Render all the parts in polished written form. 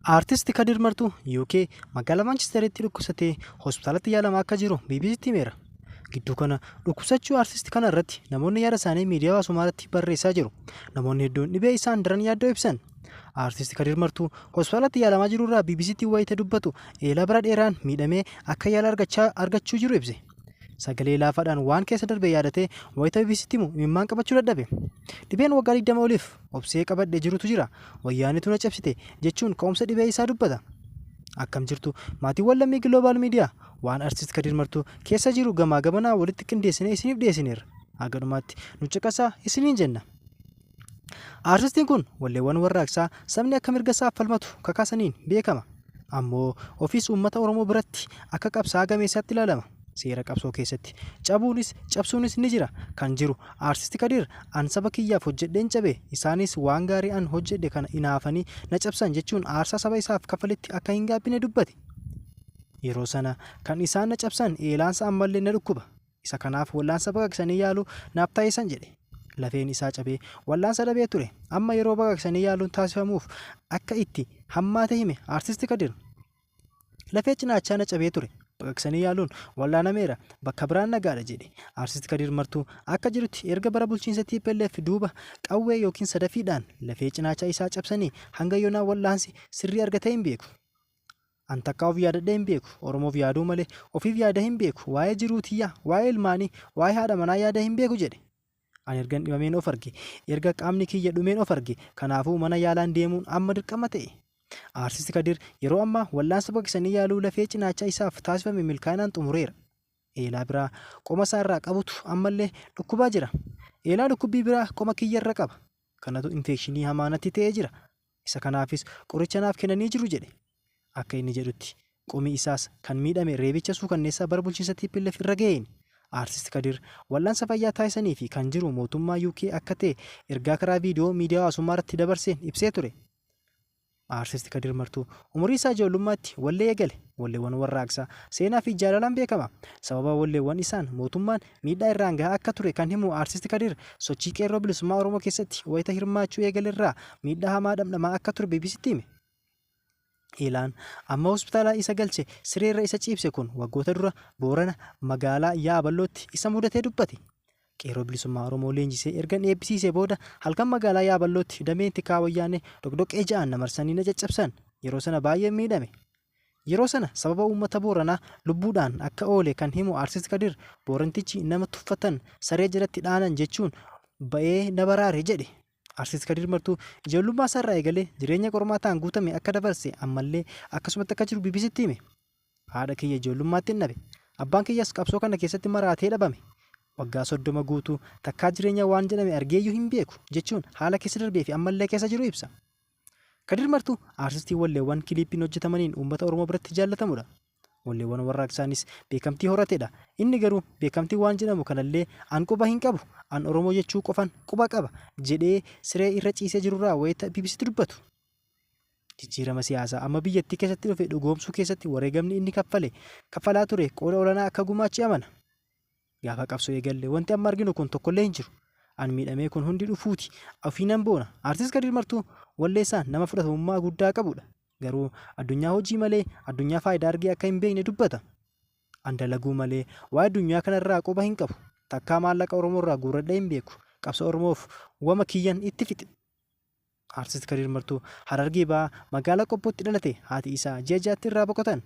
Aartist Kadir Martuu UK magaalaa Maanchesteritti dhukkubsatee hospitaalatti yaalamaa akka jiru BBCtti himeera. Gidduu kana dhukkubsachuu aartist kana irratti namoonni yaada isaanii miidiyaa hawaasummaa irratti barreessaa jiru. Namoonni hedduun dhibee isaan daran yaaddoo ibsan. Aartist Kadir Martuu hospitaalatti yaalamaa jiru irraa BBCtti wayita dubbatu eelaa bara dheeraan miidhamee akka yaala argachuu jiru ibse. Sagalee laafaadhaan waan keessa darbe yaadatee wayita BBCtti himu imimmaan qabachuu dadhabe. Dhibeen waggaa 20 oliif obsee qabadhe jirutu jira. Wayyaanitu na cabsite jechuun ka'umsa dhibee isaa dubbata. Akkam jirtu maatiiwwan Lammii Giloobal Miidiyaa, waan Artist Kadir Martuu keessa jiru gamaa gamanaa walitti qindeessinee isiniif dhiyeessineerra. Haga dhumaatti nu caqasaa isiniin jenna. Aartistiin kun walleewwan warraaqsaa sabni akka mirga isaaf falmatu kakaasaniin beekama. Ammoo ofiis uummata Oromoo biratti akka qabsaa'aa gameessaatti ilaalama. Seera qabsoo keessatti cabuunis cabsuunis ni jira. Kan jiru Aartist Kadir an saba kiyyaaf hojjedheen cabe, isaanis waan gaarii an hojjedhe kana inaafanii na cabsan jechuun aarsaa saba isaaf kafaletti akka hin gaabbine dubbate. Yeroo sana kan isaan na cabsan eelaansa ammallee na dhukkuba. Isa kanaaf wal'aansa baqaqsanii yaaluu naaf taasisan jedhe. Lafeen isaa cabee wal'aansa dhabee ture. Amma yeroo baqaqsanii yaaluun taasifamuuf akka itti hammaate hime Aartist Kadir. Lafee cinaachaa na cabee ture. Baqaqsanii yaaluun wal'aanameera. Bakka biraan nagaadha jedhe. Aartist Kadir Martuu akka jedhutti erga bara bulchiinsa tplf duuba qawwee ykn sadafiidhaan lafee cinaachaa isaa cabsanii hanga yoonaa wal'aansi sirrii argatee hin beeku. An takkaa of yaadadhee hin beeku. Oromoof yaaduu malee ofiif yaadee hin beeku. Waa'ee jiruu tiyyaa, waa'ee ilmaanii, waa'ee haadha manaa yaadee hin beeku jedhe. Ani ergan dhibameen of arge. Erga qaamni kiyya dhumeen of arge. Kanaafuu mana yaalaan deemuun amma dirqama ta'e. Aartist Kadir yeroo ammaa wal'aansa baqaqsanii yaaluu lafee cinaachaa isaaf taasifame milkaa'inaan xumureera. Eelaa biraa qoma isaa irraa qabutu ammallee dhukkubaa jira. Eelaa dhukkubbii biraa qoma kiyyarra qaba. Kanatu infekshinii hamaa natti ta'ee jira. Isa kanaafis qoricha naaf kennanii jiru jedhe. Akka inni jedhutti qomi isaas kan miidhame reebicha suukanneessaa bara bulchiinsa tplf irra ga'eeni. Aartist Kadir wal'aansa fayyaa taasisaniifi kan jiru mootummaa UK akka ta'e ergaa karaa viidiyoo miidiyaa hawaasummaa irratti dabarseen ibsee ture. Aartist Kadir Martuu umurii isaa ijoollummaatti wallee eegale. Walleewwan warraaqsaa, seenaa fi jaalalaan beekama. Sababa walleewwan isaan mootummaan miidhaa irraan gahaa akka ture kan himu Aartist Kadir, sochii Qeerroo Bilisummaa Oromoo keessatti wayita hirmaachuu eegalerraa miidhaa hamaa dhamdhamaa akka ture BBCtti hime. Eelaan amma hospitaala isa galche sireerra isa ciibse kun waggoota dura Boorana magaalaa Yaaballootti isa mudatee dubbate. Qeerroo Bilisummaa Oromoo leenjisee ergan eebbisiisee booda halkan magaalaa Yaaballootti dameen tikaa Wayyaanee doqdoqqee ja'aan na marsanii na caccabsan. Yeroo sana baay'een miidhame. Yeroo sana sababa uummata Booranaa lubbuudhaan akka oole kan himu Artist Kadir, Boorantichi nama tuffatan saree jalatti dhaanan jechuun ba'ee na baraare jedhe. Artist Kadir Martuu ijoollummaa isaarraa eegalee jireenya qormaataan guutame akka dabarse ammallee akkasumatti akka jiru BBCtti hime. Haadha kiyya ijoollummaattin dhabe. Abbaan kiyyas qabsoo kana keessatti maraatee dhabame. Waggaa 30 guutuu takkaa jireenya waan jedhame argeeyyuu hin beeku, jechuun haala keessa darbee fi ammallee keessa jiru ibsa. Kadir Martuu aartistii walleewwan kiliippiin hojjetamaniin uummata Oromoo biratti jaallatamudha. Walleewwan warraaqsaanis beekamtii horatedha. Inni garuu beekamtii waan jedhamu kanallee an quba hin qabu, an Oromoo jechuu qofan quba qaba, jedhee siree irra ciisee jirurraa wayita BBCtti dubbatu. Jijjiirama siyaasaa amma biyyattii keessatti dhufe dhugoomsuu keessatti wareegamni inni kaffale, kaffalaa ture qooda olaanaa akka gumaache amana. Gaafa qabsoo eegalle wanti amma arginu kun tokkollee hin jiru. An miidhamee kun hundi dhufuuti ofiinan boona. Artist Kadir Martuu walleessaan nama fudhatamummaa guddaa qabudha. Garuu addunyaa hojii malee addunyaa faayidaa argee akka hin beekne dubbata. An dalaguu malee waa'ee addunyaa kanarraa quba hin qabu. Takkaa maallaqa Oromoorraa guurradhee hin beeku. Qabsoo Oromoof wama kiyyan itti fixe. Artist Kadir Martuu Harargee Bahaa magaalaa Qobbootti dhalate. Haati isaa ji'a ja'atti irraa boqotan.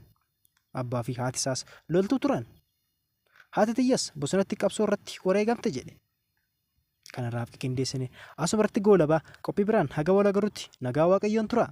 Abbaa fi haati isaas loltuu turan. Haati tiyyas bosonatti qabsoo irratti wareegamte jedhe. Kanarraaf qindeessine asuma irratti goolabaa qophii biraan haga wal agarrutti nagaa Waaqayyoon turaa.